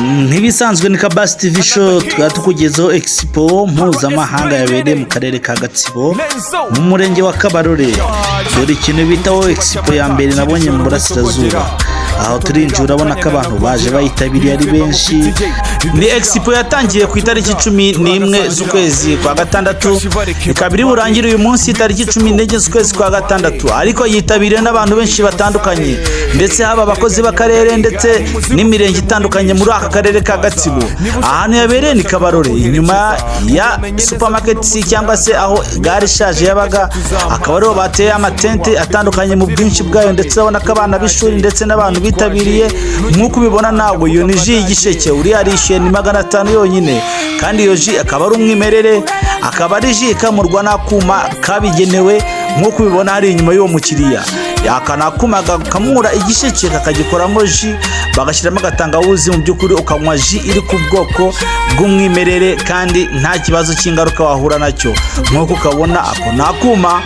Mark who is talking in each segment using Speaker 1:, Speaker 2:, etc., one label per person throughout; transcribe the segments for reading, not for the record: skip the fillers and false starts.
Speaker 1: Nk'ibisanzwe ni Kabasi TV Show, tukaba tukugezaho expo mpuzamahanga yabereye mu karere ka Gatsibo, mu murenge wa Kabarore. Dore ikintu bitaho expo ya mbere nabonye mu burasirazuba. Aho turinjira, urabona ko abantu baje bayitabiriye ari benshi. Ni expo yatangiye ku itariki 11 z'ukwezi kwa gatandatu, ikaba iri burangire uyu munsi tariki 14 z'ukwezi kwa gatandatu, ariko yitabiriwe n'abantu benshi batandukanye, ndetse haba abakozi b'akarere ndetse n'imirenge itandukanye muri aka karere ka Gatsibo. Ahantu yabereye ni Kabarore, inyuma ya supermarket cyangwa se aho gare ishaje yabaga, akaba ariho bateye amatente atandukanye mu bwinshi bwayo. Ndetse urabona ko abana b'ishuri ndetse n'abantu bitabiriye. Nk'uko ubibona nawe, iyo ni jus y'igisheke. Uriya arishyuye ni 500 yonyine, kandi iyo jus akaba ari umwimerere, akaba ari jus ikamurwa n'akuma kabigenewe, nk'uko ubibona hari inyuma y'uwo mukiriya. Aka ni akuma gakamura igisheke kakagikoramo jus, bagashyiramo agatangawuzi. Mu by'ukuri ukanywa jus iri ku bwoko bw'umwimerere kandi nta kibazo cy'ingaruka wahura nacyo. Nk'uko ukabona, ako ni akuma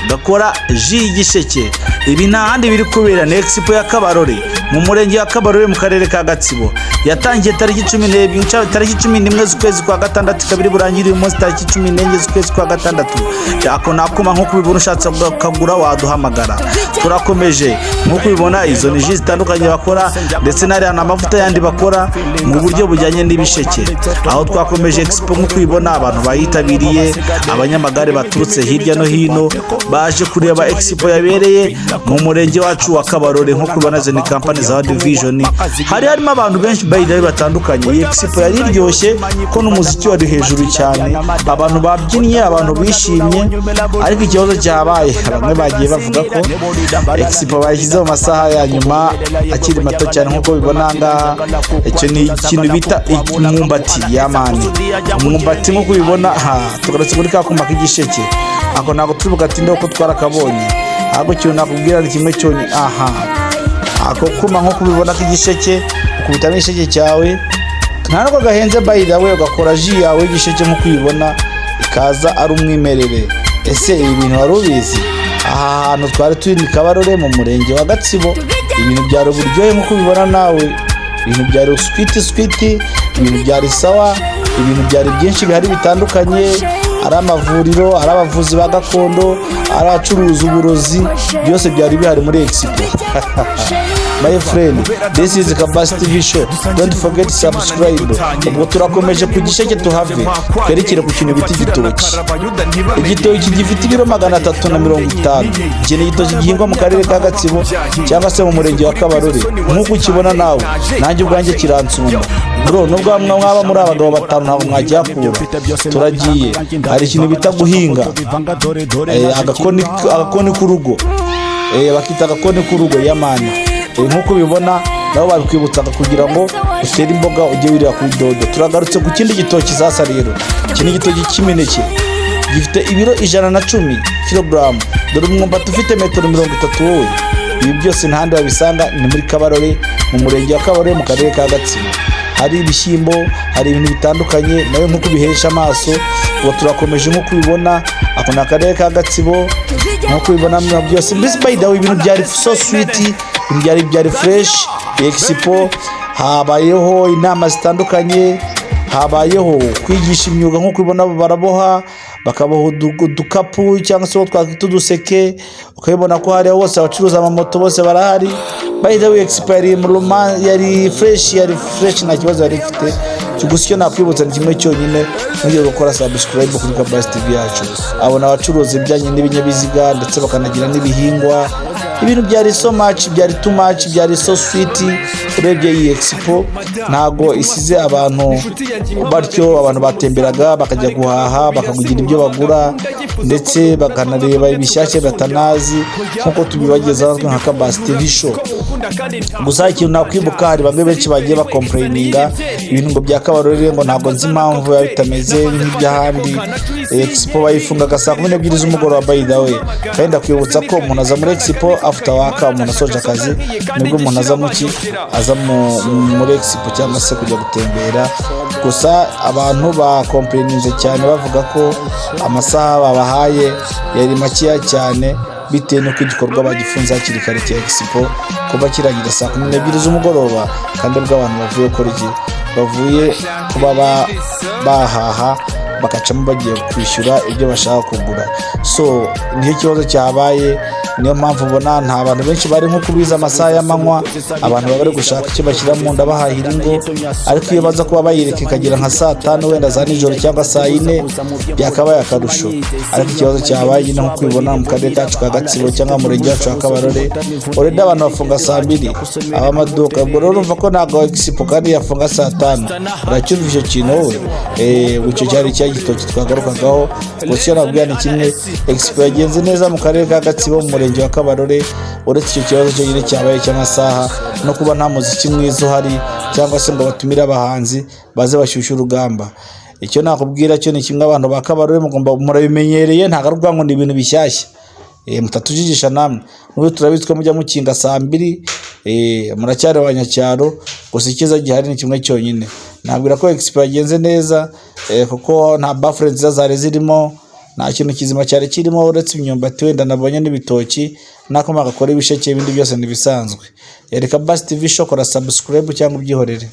Speaker 1: gakora jus y'igisheke. Ibi nta handi biri kubera, ni expo ya Kabarore, mu murenge wa Kabarore, mu karere ka Gatsibo. Yatangiye tariki 12, tariki 11 z'ukwezi kwa gatandatu, ikaba iri burangire uyu munsi tariki 14 z'ukwezi kwa gatandatu. Ako ni akuma, nk'uko ubibona. Ushatse kukagura waduhamagara. Turakomeje. Nk'uko ubibona, izo ni jus zitandukanye bakora, ndetse n'ariya ni amavuta yandi bakora mu buryo bujyanye n'ibisheke. Aho twakomeje expo, nk'uko ubibona, abantu bayitabiriye, abanyamagare baturutse hirya no hino baje kureba expo yabereye mu murenge wacu wa Kabarore. Nk'uko ubibona, izo ni kampani za World Vision. Hari harimo abantu benshi by the way batandukanye. Iyi expo yari iryoshye ko n'umuziki wari hejuru cyane, abantu babyinnye, abantu bishimye. Ariko ikibazo cyabaye, bamwe bagiye bavuga ko expo bayishyize mu masaha ya nyuma akiri mato cyane. Nk'uko bibona aha ngaha, icyo ni ikintu bita umwumbati yamani, umwumbati nk'uko ubibona. Ha tugarutse kuri ka kuma k'igisheke. Ako ntabwo turi bugatindeho ko twarakabonye, ahubwo ikintu nakubwira ni kimwe cyonyine. Aha ako kuma, nk'uko ubibona, k'igisheke, ukubitamo igisheke cyawe, nta nubwo gahenze by the way, ugakora jus yawe y'igisheke nk'uko ubibona, ikaza ari umwimerere. Ese ibi bintu wari ubizi? Aha hantu twari turi ni Kabarore, mu murenge wa Gatsibo. Ibintu byari uburyohe nk'uko ubibona nawe, ibintu byari sweet sweet, ibintu byari sawa, ibintu byari byinshi bihari bitandukanye, ari amavuriro, ari abavuzi ba gakondo, ari abacuruza uburozi, byose byari bihari muri expo. My friend, this is Kabasi TV Show. Don't forget to subscribe. Ubwo turakomeje ku gisheke, tuhave twerekere ku kintu bita igitoki. Igitoki gifite ibiro 350. Iki ni igitoki gihingwa mu karere ka Gatsibo cyangwa se mu murenge wa Kabarore. Nk'uko ukibona nawe, nanjye ubwanjye kiransumba bro. Nubwo mwaba muri abagabo batanu, ntabwo mwakihakura. Turagiye, hari ikintu bita guhinga agakoni k'urugo, bakita agakoni k'urugo yamani. Nk'uko ubibona nabo babikwibutsaga kugira ngo utere imboga, ujye wirira kuri dodo. Turagarutse ku kindi gitoki sasa rero. Iki ni igitoki cy'imineke gifite ibiro 110 kilogaramu. Dore umwumbati ufite metero 30 wowe. Ibi byose ntahandi wabisanga, ni muri Kabarore, mu murenge wa Kabarore, mu karere ka Gatsibo. Hari ibishyimbo, hari ibintu bitandukanye nawe nk'uko ubihesha amaso. Ubu turakomeje. Nk'uko ubibona, ako ni akarere ka Gatsibo. Nk'uko ubibona byose mbese, by the way, ibintu byari so sweet, ibintu byari fresh. Expo habayeho inama zitandukanye, habayeho kwigisha imyuga. Nk'uko ubibona, baraboha, bakaboha udukapu cyangwa se uwo twakwita uduseke. Ukabibona ko hariho hose abacuruza amamoto bose barahari. By the way, expo yari mu yari fresh, yari fresh, nta kibazo yari ifite. Gusa icyo nakwibutsa ni kimwe cyonyine: ntugire gukora subscribe kuri Kabasi TV yacu. Abona abacuruza ibijyanye n'ibinyabiziga ndetse bakanagira n'ibihingwa. Ibintu byari so much, byari too much, byari so sweet. Urebye iyi expo ntago isize abantu batyo. Abantu batemberaga, bakajya guhaha, bakagira ibyo bagura, ndetse bakanareba ibishyashya batanazi, nk'uko tubibagezaho nka Kabasi TV Show. Gusa ikintu nakwibuka, hari bamwe benshi bagiye bacomplaininga ibintu ngo bya Kabarore, ngo ntabwo nzi impamvu biba bitameze nk'iby'ahandi. Expo bayifungaga saa 12 z'umugoroba by the way, kandi ndakwibutsa ko umuntu aza muri expo after work. Umuntu asoje akazi nibwo umuntu aza muki aza muri expo cyangwa se kujya gutembera. Gusa abantu bacomplaininze cyane, bavuga ko amasaha babahaye yari makeya cyane, bitewe n'uko igikorwa bagifunze hakiri kare cya expo kuba kirangira saa 12 z'umugoroba, kandi ubwo abantu bavuye gukora iki. Bavuye kuba bahaha, bagacamo bagiye kwishyura ibyo bashaka kugura. So nicyo kibazo cyabaye, niyo mpamvu ubona nta bantu benshi bari, nko kubiza amasaha y'amanywa abantu baba bari gushaka icyo bashyira mu nda, bahahira ingo. Ariko iyo baza kuba bayireka ikagera nka saa 5 wenda za nijoro cyangwa saa 4, byakabaye akarusho. Ariko ikibazo cyabaye nyine, nk'uko ubibona mu karere kacu ka Gatsibo cyangwa mu murenge wacu wa Kabarore, already abantu bafunga saa 2 abamaduka. Ubwo rero urumva ko ntabwo expo kandi yafunga saa 5. Uracyumva icyo kintu wowe? Icyo cyari cya gitoki twagarukagaho. Gusa icyo nabwira ni kimwe: expo yagenze neza mu karere ka Gatsibo, mu murenge wa Kabarore, uretse icyo kibazo cyonyine cyabaye cy'amasaha no kuba nta muziki mwiza uhari, cyangwa se ngo batumire abahanzi baze bashyushye urugamba. Icyo nakubwira cyo ni kimwe: abantu ba Kabarore mugomba, murabimenyereye, ntabwo ari ukuvuga ngo ni ibintu bishyashya. Mutatujijisha namwe, n'ubu turabizi ko mujya mukinga saa 2, muracyari abanyacyaro. Gusa icyiza gihari ni kimwe cyonyine: nabwira ko expo yagenze neza, kuko nta baffle nziza zari zirimo, nta kintu kizima cyari kirimo uretse imyumbati wenda nabonye n'ibitoki n'akuma gakora ibisheke. Ibindi byose ni ibisanzwe. Reka Basi TV Show, kora subscribe cyangwa ubyihorere.